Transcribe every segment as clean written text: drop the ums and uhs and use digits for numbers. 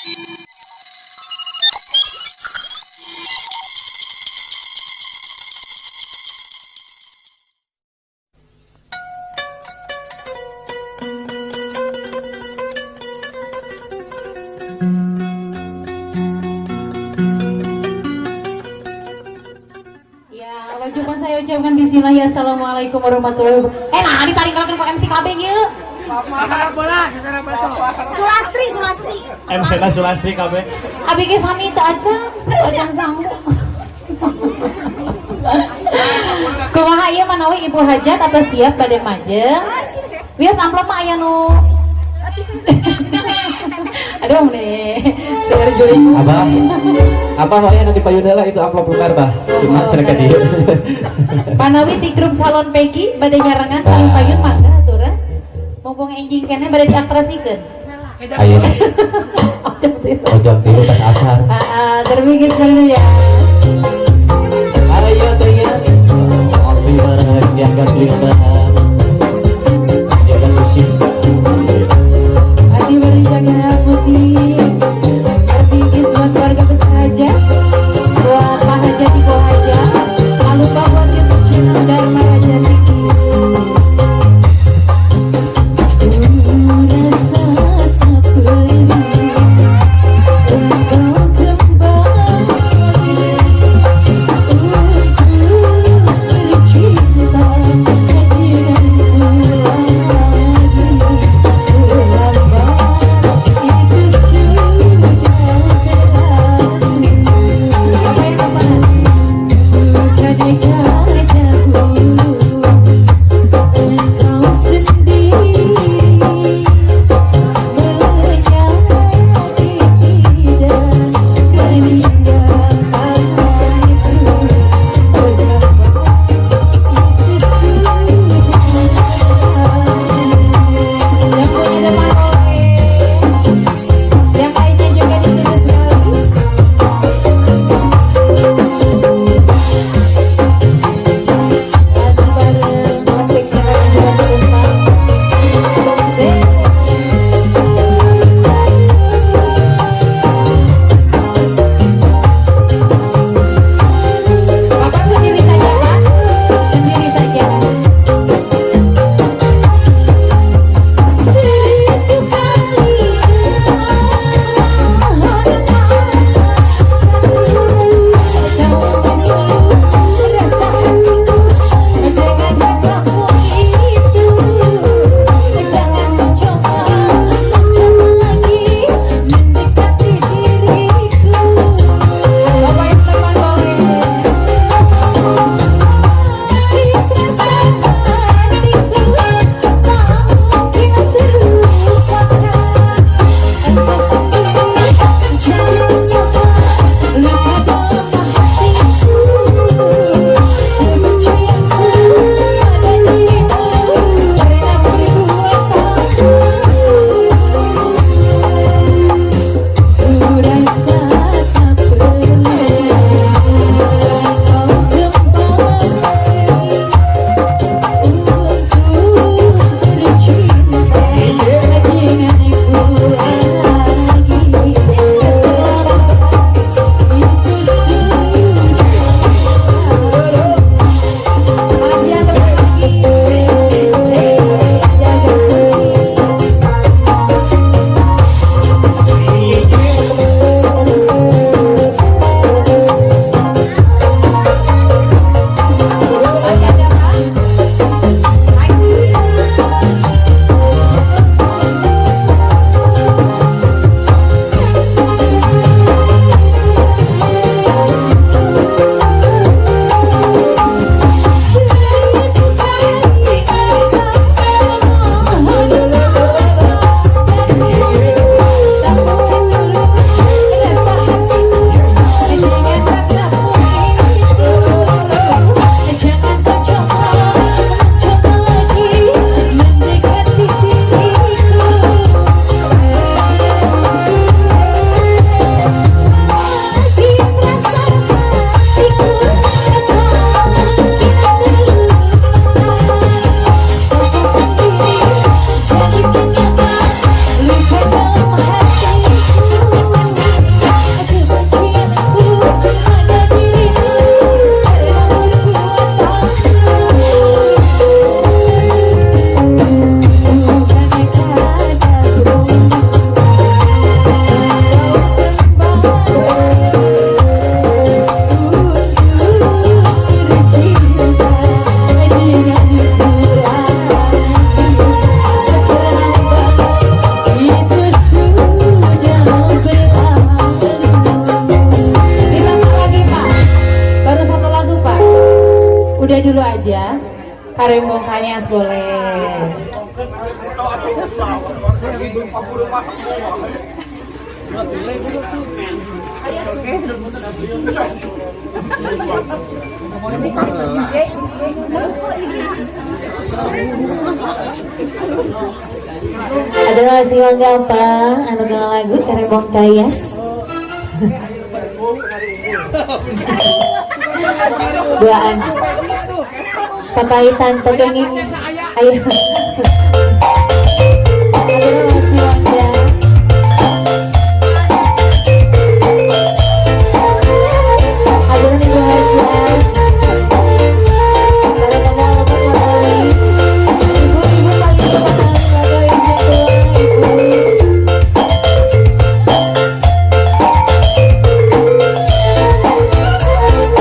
Ya, wajibkan saya ucapkan bismillah ya, assalamualaikum warahmatullahi wabarakatuh. Nah, ditarik ke MC KB yuk. Sulastri, Sulastri. MC na Sulastri KB. Abi ge sami teu acan, acan sangu. Kumaha ieu manawi Ibu Hajat atau siap bade majeng? Wios amplop mah aya nu. Aduh nih, seueur jurig. Abah, abah hoyong nanti payun heula itu amplop lunggar, bah. Cuma serka dieu. Panawi ti grup Salon Peggy bade nyarengan paling payun mangga aturan. Mumpung enjing keneh bade diaktrasikeun. Ayo. Oh, jam 3 tas asar. Ah, ah, terbigis dulu ya. Ayo teh ya. Masih bareng jaga kelima. Jaga musik. Masih berjaga musik. Terbigis buat keluarga besar aja. Buat Pak Haja Ibu Haja. Jangan lupa buat YouTube channel Dharma Raja TV. Ku rasa tak perlu engkau kembali untuk bercinta lagi. Karembong kanyas boleh. Ada masih mangga apa? Anu kenal lagu Karembong Kayas. Duaan. Papahitan pagkangin. Ayo. Ada masih mangga. Ada nih aja. Ada kamu ibu-ibu paling ibu ibu. Ayo apa?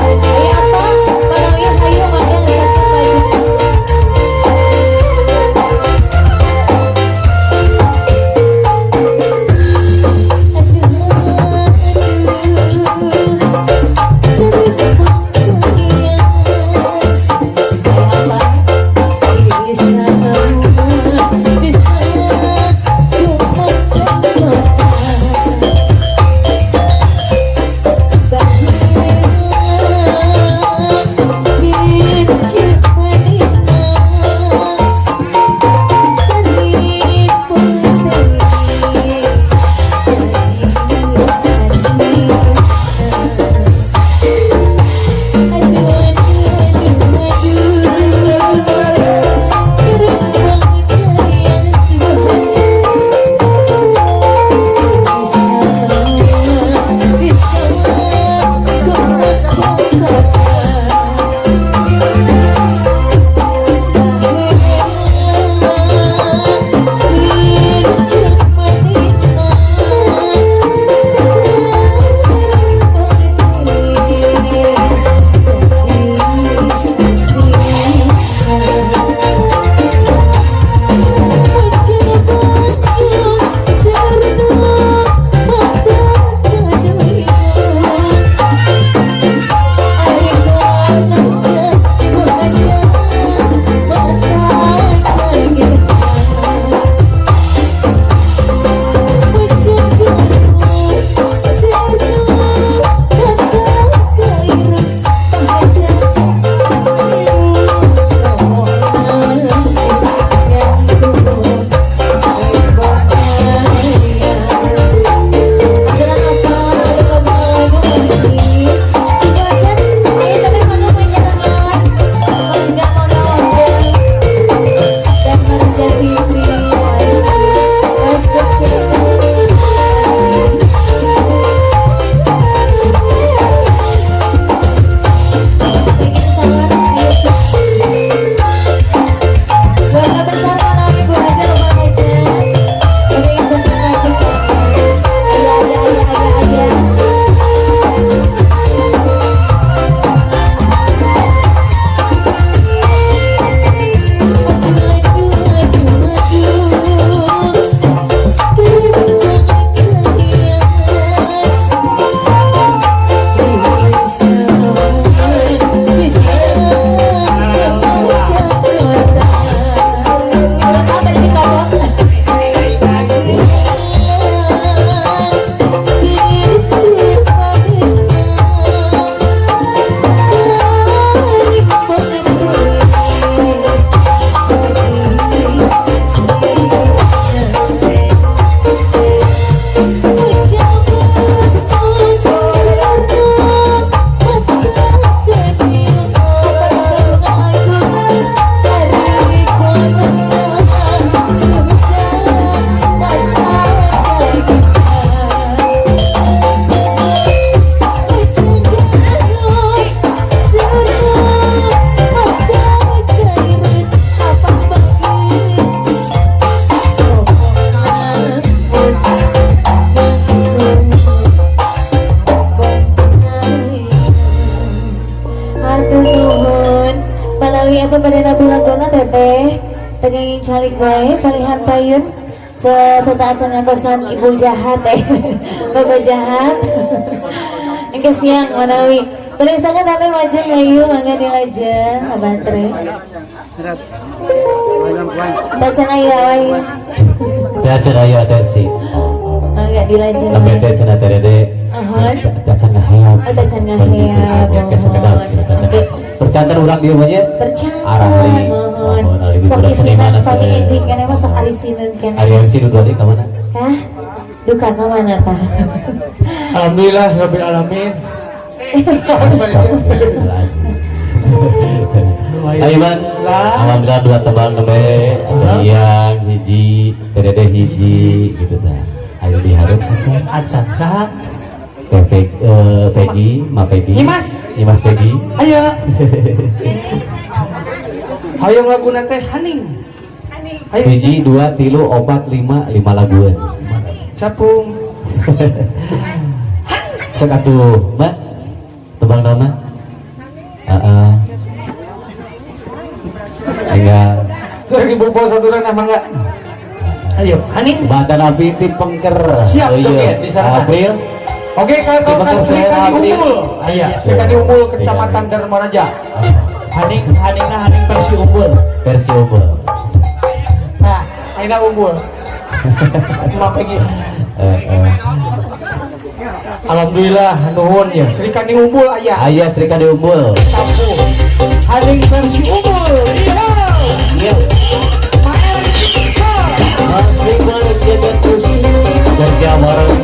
Manawi hayu mangga ngesek baju. Calik wae palihan payun serta acan ngantosan ibu jahat bapak jahat engke siang manawi bade sangat ame majeng hayu mangga dilajeng abatre. Tacan aya wae. Tacan aya atensi. Enggak dilanjut. Lembe teh cenah terede. Ahon. Tacan ngaheap. Oh, tacan ngaheap. Ya, sekedar. Oke. Percanten urang dieu mah nya. Percanten. Arahli. Mohon. Mohon, ari Sok budak seniman isinan, sok asa. enjing keneh mah sok alisinan keneh. Ari MC nu dua ka mana? Hah? Duka ka mana tah? Alhamdulillah rabbil alamin. Astagfirullahaladzim. Ayo man, alhamdulillah dua tembang nembe, yang hiji, terede hiji, gitu tah. Ayo diharap acan. Acan saha? Teh Peggy, Ma Peggy. Nyimas. Nyimas Peggy. Ayo. Hayang lagu teh Haning. Ayo. Hiji, dua, tilu, opat, lima, lima laguan. Capung. Sok atuh, Mbak. Tembang nama? Heeh. Tinggal Lagi bobo satu nama enggak? Ayo, Haning. Badan api tim pengker. Siap, Oh, iya. joget, bisa. April. Oke, kalau Terima kasih, Sri Kandi April. Umbul. Iya, Sri Kandi Umbul, Kecamatan Darmaraja. Haning, Haningna Haning versi Umbul. Versi Umbul. Nah, Aina Umbul. Mak Peggy. Eh, eh. Alhamdulillah, nuhun ya. Sri Kandi Umbul aya. Aya Sri Kandi Umbul. Sampu. Haning versi Umbul. Iya. Iya. Pak Erik. Masih berjaga terus kerja bareng.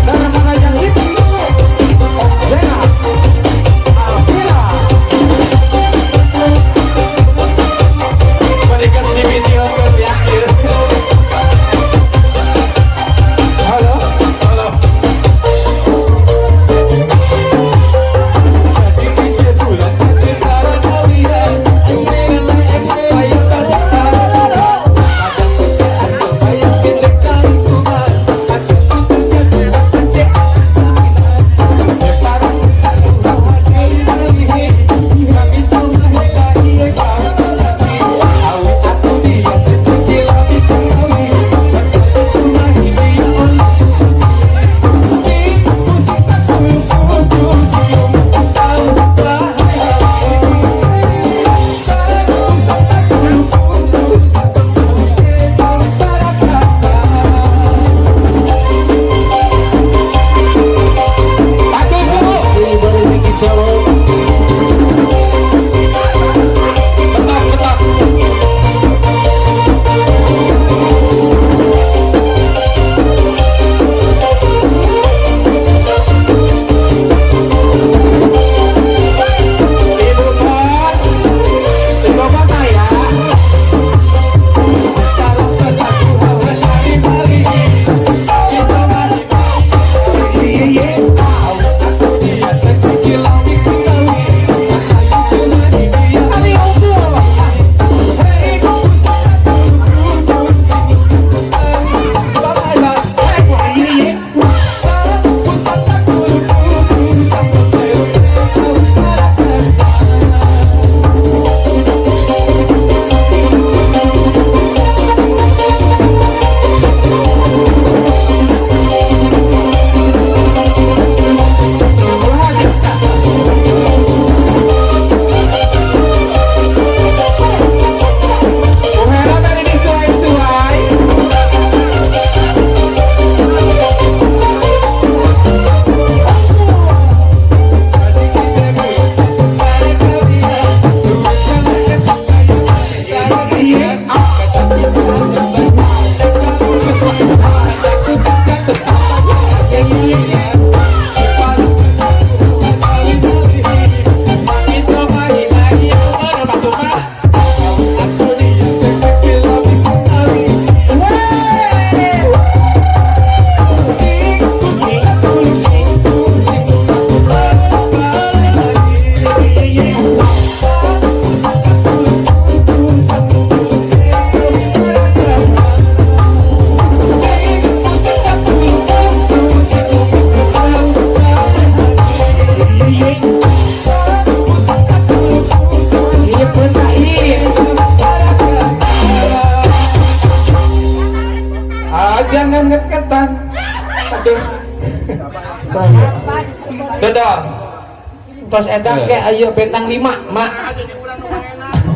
Darmaraja TV. Om Zena. Alvira. Berikan di video ke akhir. Halo, halo. Jangan ngeketan. Aduh. Dadah. Tos edan ke aya bentang 5, Mak.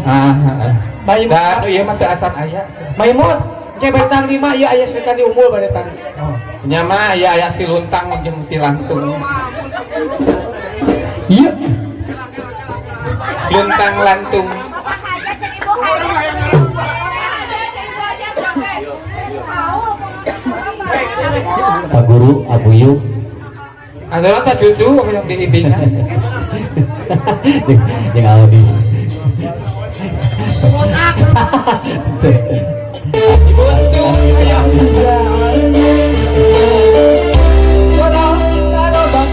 Ah, Maimut. dan ieu mah teu acan aya. Maimut, ke bentang 5 ieu aya Srikandi unggul pada tadi. Nya mah aya aya si luntang jeung si lantung. Iya. Luntang lantung. Pak Guru Abuyung. Ada apa cucu yang diibinya? Jeung Aldi. Ibu tuh.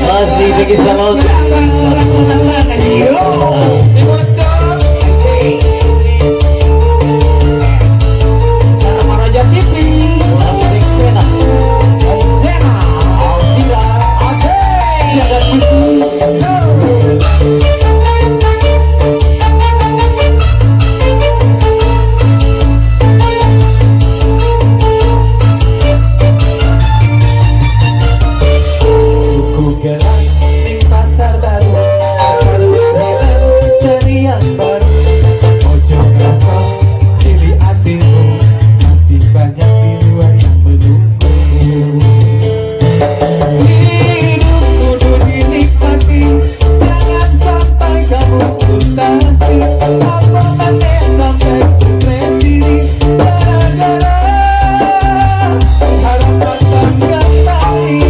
Pasti bikin salon. Ibu tuh. Dharma Raja TV. Plastik Channel. Channel Aldila Aceh. Ada TV. Tuku gelang ning pasar baru, pasar hilang cari yang baru. Ojo ngerasa cilik atimu, masih banyak di luar yang menunggu. Hidup kudu dinikmati, jangan sampai kamu frustasi. Apa maneh sampai stres diri, gara-gara harapan bangga tadi.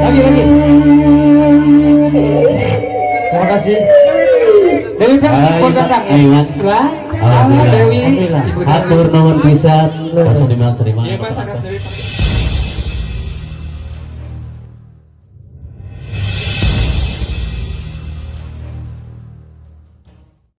Oke, lagi lagi. Terima kasih. Dewi Persik Ayo, pun datang ya. ayo, Wan. Lah, Alhamdulillah. Dewi, Ibu Dewi. Hatur nuhun pisan. Seniman-seniman. Iya, Mas, ada Dewi.